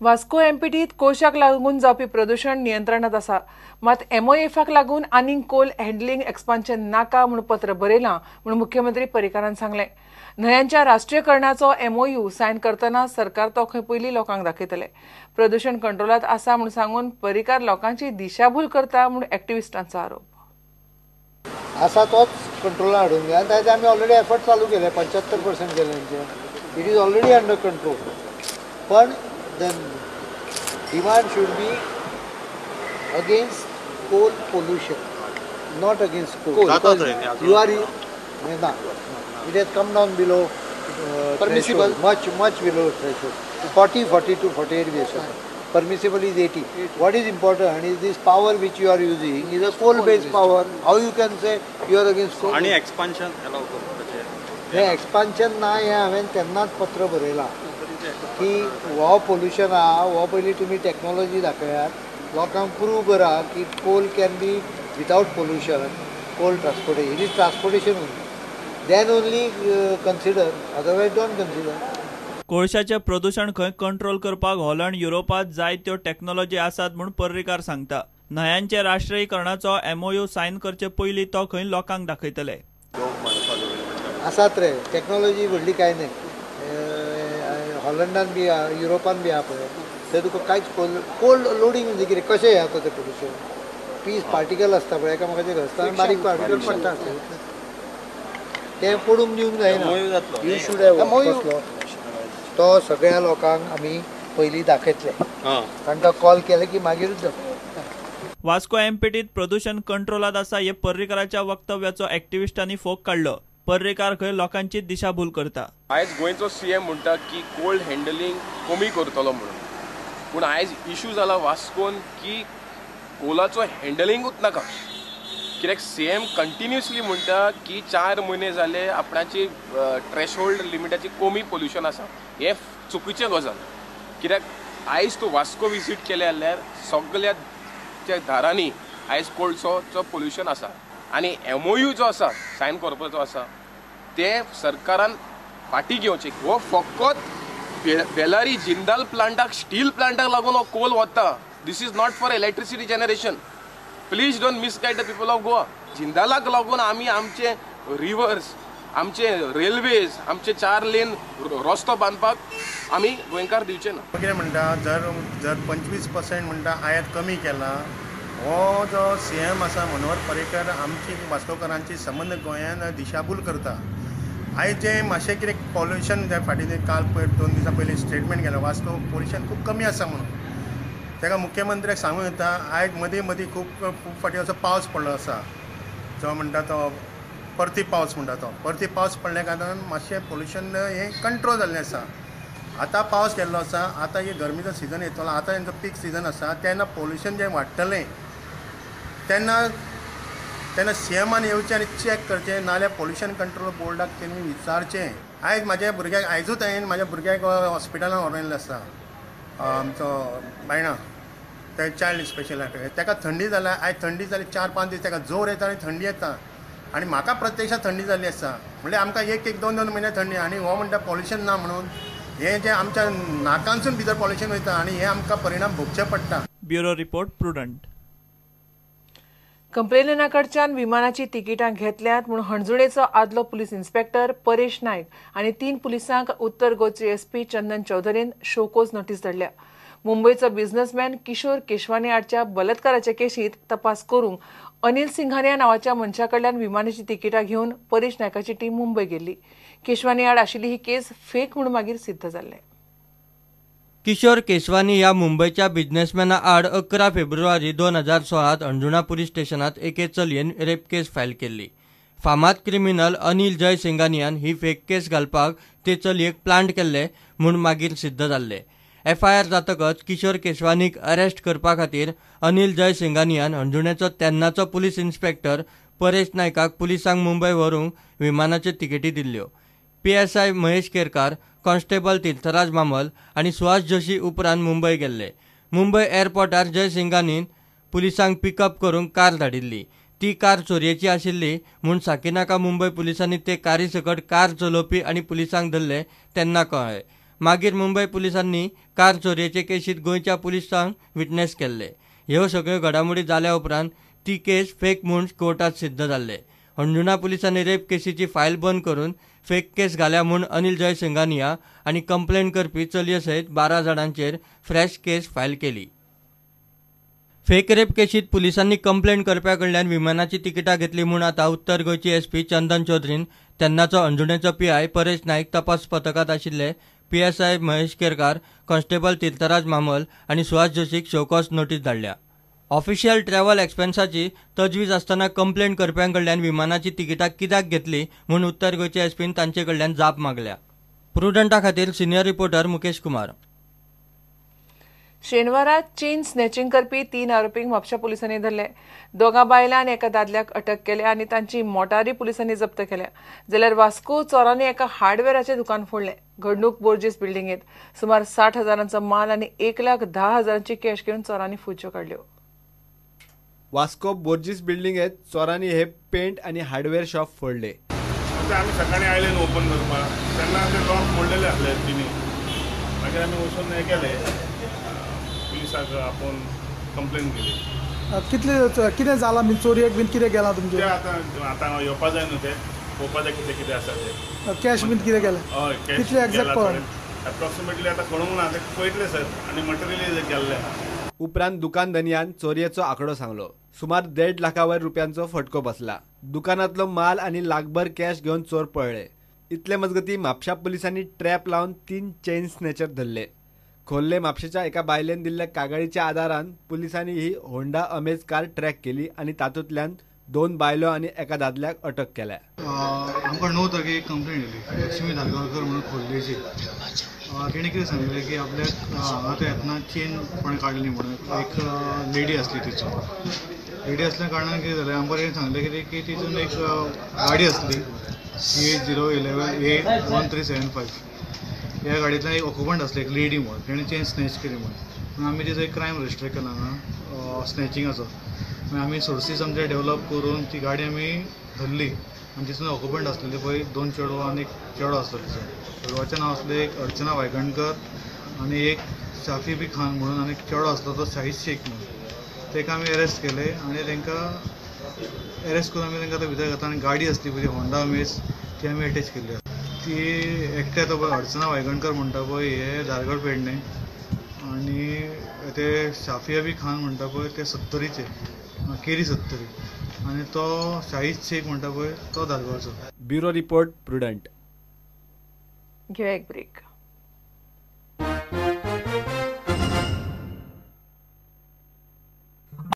वास्को एमपीटीत कोळशाक लागून जावपी प्रदूषण नियंत्रणात आसा, मात एमओएफाक लागून आनीक कोल हँडलिंग एक्सपान्शन नाका म्हूण पत्र बरयलां म्हूण मुख्यमंत्री पर्रीकारान सांगलें. न्हंयांच्या राष्ट्रीयकरणाचो एमओयू सायन करतना सरकार तो खंय पयलीं लोकांक दाखयतले. प्रदूषण कंट्रोलात आसा म्हूण सांगून पर्रीकार लोकांची दिशाभूल करता म्हूण एक्टिविस्टांचो आरोप. आसा तोच कंट्रोलान हाडून घे आनी ताचे आमी ऑलरेडी एफर्ट चालू केले, 75% केले. It is already under control. पण the demand should be against coal pollution, not against coal. You are ना, it has come down below permissible, much much below threshold, 40, 42, 48 B आसा. Permissible is 80. What is important is this power which you are using is a coal-based power. How you can say you are against coal? आणि expansion allow करपाचें. हें expansion ना, हें हांवें तेन्नाच पत्र बरयलां की हो पोल्युशन आहा, हो पयलीं तुमी टॅक्नोलॉजी दाखयात, लोकांक प्रूव करा की coal can be without pollution, coal transportation, it is transportation only, then only consider, otherwise don't consider. कोळशाचें प्रदूषण खंय कंट्रोल करपाक हॉलंड युरोपात जायत्यो टॅक्नोलॉजी आसात म्हूण पर्रीकार सांगता. न्हंयांचे राष्ट्रीयकरणाचो एमओयू सायन करचे पयलीं तो खंय लोकांक दाखयतले. आसात रे टॅक्नोलॉजी व्हडली कांय न्हय, हॉलंडान बी युरोपान बी आहा पळय, थंय तुका कांयच कोल्ड लोडींग म्हणजे कितें कशें हें जाता तें पोल्युशन, पीस पार्टिकल आसता पळय एकामेकाचे घसता आनी बारीक पार्टिकल पडटा, तें पडूंक दिवंक जायना. You should have कसलो तो सगळ्या लोकांक आमी पयलीं दाखयतले, तांकां कॉल केले की मागीरूच जाता. वास्को एमपीटीत प्रदूषण कंट्रोलात आसा हे पर्रीकाराच्या वक्तव्याचो एक्टिविस्टांनी फोग काडलो. पर्रीकार खंय लोकांची दिशाभूल करता. आयज गोंयचो सीएम म्हणटा की कोल्ड हँडलिंग कमी करतलो म्हणून, पूण आयज इशू जाला वास्कोन की कोलाचो हँडलिंगूच नाका. कित्याक सीएम कंटिन्युअसली म्हणटा की 4 म्हयने जाले आपणाची थ्रेशोल्ड लिमिटाची कमी पोल्युशन आसा. हें चुकीचें गजाल. कित्याक आयज तूं वास्को विजीट केलें जाल्यार सगळ्या त्या दारांनी आयज कोळसोचो पोल्युशन आसा आनी एमओयू जो आसा सायन करपाचो आसा ते सरकारान फाटीं घेवचें. हो फकत बेलारी जिंदाल प्लांटाक, स्टील प्लांटाक लागून हो कोल वता. This is not for electricity generation. Please don't misguide the people of Goa. जिंदालाक लागून आमी आमचे रिवर्स, आमचे रेल्वेज, आमचे 4 लेन रस्तो बांदपाक आमी गोंयकार दिवचे ना. कितें म्हणटा, जर जर 25% म्हणटा आयात कमी केला, हो जो सी एम आसा मनोहर पर्रीकर आमची वास्कोकारांची संबंद गोंयान दिशाभूल करता. आयज जें मातशें कितें पोल्युशन फाटीं काल पयर 2 दिसां पयलीं स्टेटमेंट केलां वास्को पोल्युशन खूब कमी आसा म्हणून, ताका मुख्यमंत्र्याक सांगूं येता. आयज मदीं मदीं खूब खूब फावटी असो पावस पडलो आसा, जो म्हणटा तो परती पावस म्हणटा, तो परती पावस पडल्या कारणान मातशें पोल्युशन हें कंट्रोल जाल्लें आसा. आतां पावस गेल्लो आसा, आतां हे गरमेचो सिजन येतलो, आतां तेंचो पीक सिजन आसा, तेन्ना पोल्युशन जें वाडटलें तेन्ना तेन्ना सी एमान येवचें आनी चॅक करचें, नाजाल्यार पोल्युशन कंट्रोल बोर्डाक तेणी विचारचें. आयज म्हाज्या भुरग्याक, आयजूच हांवें म्हाज्या भुरग्याक हॉस्पिटलान व्हरून येयल्लो आसा, आमचो बायणा ते चायल्ड स्पेशल, ताका थंडी जाल्या. आयज थंडी जाली 4-5 दीस ताका जोर येता आनी थंडी येता आनी म्हाका प्रत्यक्षात थंडी जाल्ली आसा. म्हणल्यार आमकां 1-1, 2-2 म्हयने थंडी, आनी हो म्हणटा पोल्युशन ना म्हणून, हें जें आमच्या नाकांसून भितर पोल्युशन वयता आनी हें आमकां परिणाम भोगचे पडटा. Bureau report, Prudent. कंप्लेनना कडच्यान विमानाची तिकिटां घेतल्यात म्हूण हणजुणेचो आदलो पुलीस इन्स्पेक्टर परेश नायक आनी 3 पुलिसांक उत्तर गोंयचे एसपी चंदन चौधरीन शोकोज नोटीस धाडल्या. मुंबयचो बिझनेसमॅन किशोर केशवानी आडच्या बलात्काराच्या केशींत तपास करूंक अनिल सिंघानिया नांवाच्या मनशा कडल्यान विमानाची तिकिटां घेवन परेश नायकाची टीम मुंबय गेल्ली. केशवानी आड आशिल्ली ही केस फेक म्हूण मागीर सिद्ध जाल्लें. किशोर केशवानी ह्या मुंबयच्या बिझनेसमॅना आड 11 फेब्रुवारी 2016 अंजुणा पुलीस स्टेशनात एके चलयेन रेप केस फायल केल्ली. फामाद क्रिमिनल अनिल जय सिंघानियान ही फेक केस घालपाक ते चलयेक प्लांट केल्ले म्हूण मागीर सिद्ध जाल्ले. एफआयआर जातकच किशोर केशवानीक अरेस्ट करपा खातीर अनिल जय सिंघानियान अंजुणेचो तेन्नाचो पुलीस इन्स्पेक्टर परेश नायकाक पुलिसांक मुंबय व्हरूंक विमानाच्यो तिकेटी दिल्ल्यो. पीएसआय महेश केरकार, कॉन्स्टेबल तीर्थराज मामल आनी सुहास जोशी उपरांत मुंबय गेल्ले. मुंबय एअरपोर्टार जय सिंघानीन पुलिसांक पिकअप करूंक कार धाडिल्ली. ती कार चोरयेची आशिल्ली म्हूण साकिनाका मुंबय पुलिसांनी ते कारी सकट कार चलोवपी आनी पुलिसांक धरले तेन्ना कळ्ळें. मागीर मुंबय पुलिसांनी कार चोरयेचे केशीत गोंयच्या पुलिसांक विटनेस केल्ले. ह्यो सगळ्यो घडामोडी जाल्या उपरांत ती केस फेक म्हूण कोर्टात सिद्ध जाल्ले. हणजुणा पुलिसांनी रेप केसीची फायल बंद करून फेक केस घाल्या म्हूण अनिल जयसिंगानिया आनी कंप्लेन करपी चलये सयत 12 जाणांचेर फ्रेश केस फायल केली. फेक रेप केशीत पुलिसांनी कंप्लेन करप्या कडल्यान विमानाची तिकिटां घेतली म्हूण आतां उत्तर गोंयची एसपी चंदन चौधरीन तेन्नाचो हणजुणेचो पीआय परेश नायक, तपास पथकांत आशिल्ले पीएसआय महेश केरकार, कॉन्स्टेबल तीर्थराज मामल आनी सुहास जोशीक शोकॉज नोटीस धाडल्या. ऑफिशियल ट्रॅव्हल एक्सपेन्साची तजवीज आसतना कंप्लेन करप्यां कडल्यान विमानाची तिकिटां कित्याक घेतली म्हूण उत्तर गोंयचे एसपीन तांचे कडल्यान जाप मागल्या. प्रुडंटा खातीर सिनियर रिपोर्टर मुकेश कुमार. शेनवारा चेन स्नॅचिंग करपी 3 आरोपींक म्हापशा पुलिसांनी धरले. 2 बायलां आनी एका दादल्याक अटक केल्या आनी तांची मोटारी पुलिसांनी जप्त केल्या. जाल्यार वास्को चोरांनी एका हार्डवेराचें दुकान फोडलें. घडणूक बोर्जीस बिल्डिंगेत. सुमार 60 हजारांचो माल आनी 1,10,000 कॅश घेवन चोरांनी फुज्यो काडल्यो. वास्को बोर्जीस बिल्डिंगेत चोरांनी हे पेंट आनी हार्डवेअर शॉप फोडले. आमी सकाळी आयले न्हू ओपन करपाक तेन्ना ते लॉक मोडलेले आसले तिनी. मागीर आमी वचून हें केलें, पुलिसाक आपोवन कंप्लेन केली. कितले कितें जालां बीन चोरयेक बीन कितें गेलां तुमचें? तें आतां आतां येवपा जाय न्हू, तें पळोवपा जाय कितें कितें आसा तें. कॅश बीन कितें गेलें? हय, कॅश कितले एग्जॅक्ट पळोवंक? एप्रोक्सिमेटली आतां कळूंक ना, तें पळयतलें सर. आनी मटेरियल गेल्लें. उपरांत दुकान धनयान चोरयेचो आंकडो सांगलो. सुमार 1.5 लाखावयर रुपयांचो फटको बसला. दुकानांतलो माल आनी लाखभर कॅश घेवन चोर पळ्ळे. इतले मजगती म्हापशा पुलिसांनी ट्रॅप लावन 3 चेन स्नॅचर धरले. खोर्ले म्हापशेच्या एका बायलेन दिल्ल्या कागाळीच्या आदारान पुलिसांनी ही होंडा अमेज कार ट्रॅक केली आनी तातूंतल्यान 2 बायलो आनी एका दादल्याक अटक केल्या. आमकां 9 तारखेक एक कंप्लेन येयली लक्ष्मी धारगांवकर म्हणून खोर्लेची. तेणें कितें सांगलें की आपल्याक हांगा ते येतना चेन कोणें काडली म्हणून एक लेडी आसली तिचो. लेडी आसल्या कारणान कितें जालें, आमकां तेणें सांगलें कितें की तितून एक गाडी आसली CA 011 A 1375. ह्या गाडयेंतल्यान एक ऑक्युपंट आसले एक लेडी म्हणून, तेणें चेन स्नॅच केली म्हणून. मागीर आमी तिचो एक क्रायम रजिस्टर केला हांगा स्नॅचिंगाचो. मागीर आमी सोर्सीस आमचे डेवलप करून ती गाडी आमी धरली आनी तितून ऑक्युपंट आसलेले पळय 2 चेडवां आनी एक चेडो आसलो तिचो. चेडवाचें नांव आसलें एक अर्चना वायगणकर आनी एक शाफी बी खान म्हणून, आनी एक चेडो आसलो तो शाहीद शेख म्हणून. ताका आमी अरेस्ट केले आनी तांकां अरेस्ट करून आमी तांकां आतां भितर घातला. आनी गाडी आसली पळय होंडा अमेज ती आमी एटॅच केल्ली आसा. ती एकटे आतां पळय अर्चना वायगणकर म्हणटा पळय हे धारगळ पेडणे, आनी ते शाफिया बी खान म्हणटा पळय ते सत्तरीचे केरी सत्तरी, आनी तो शाहीद शेख म्हणटा पळय तो धारगळचो. Bureau report, Prudent. घेवया एक ब्रेक.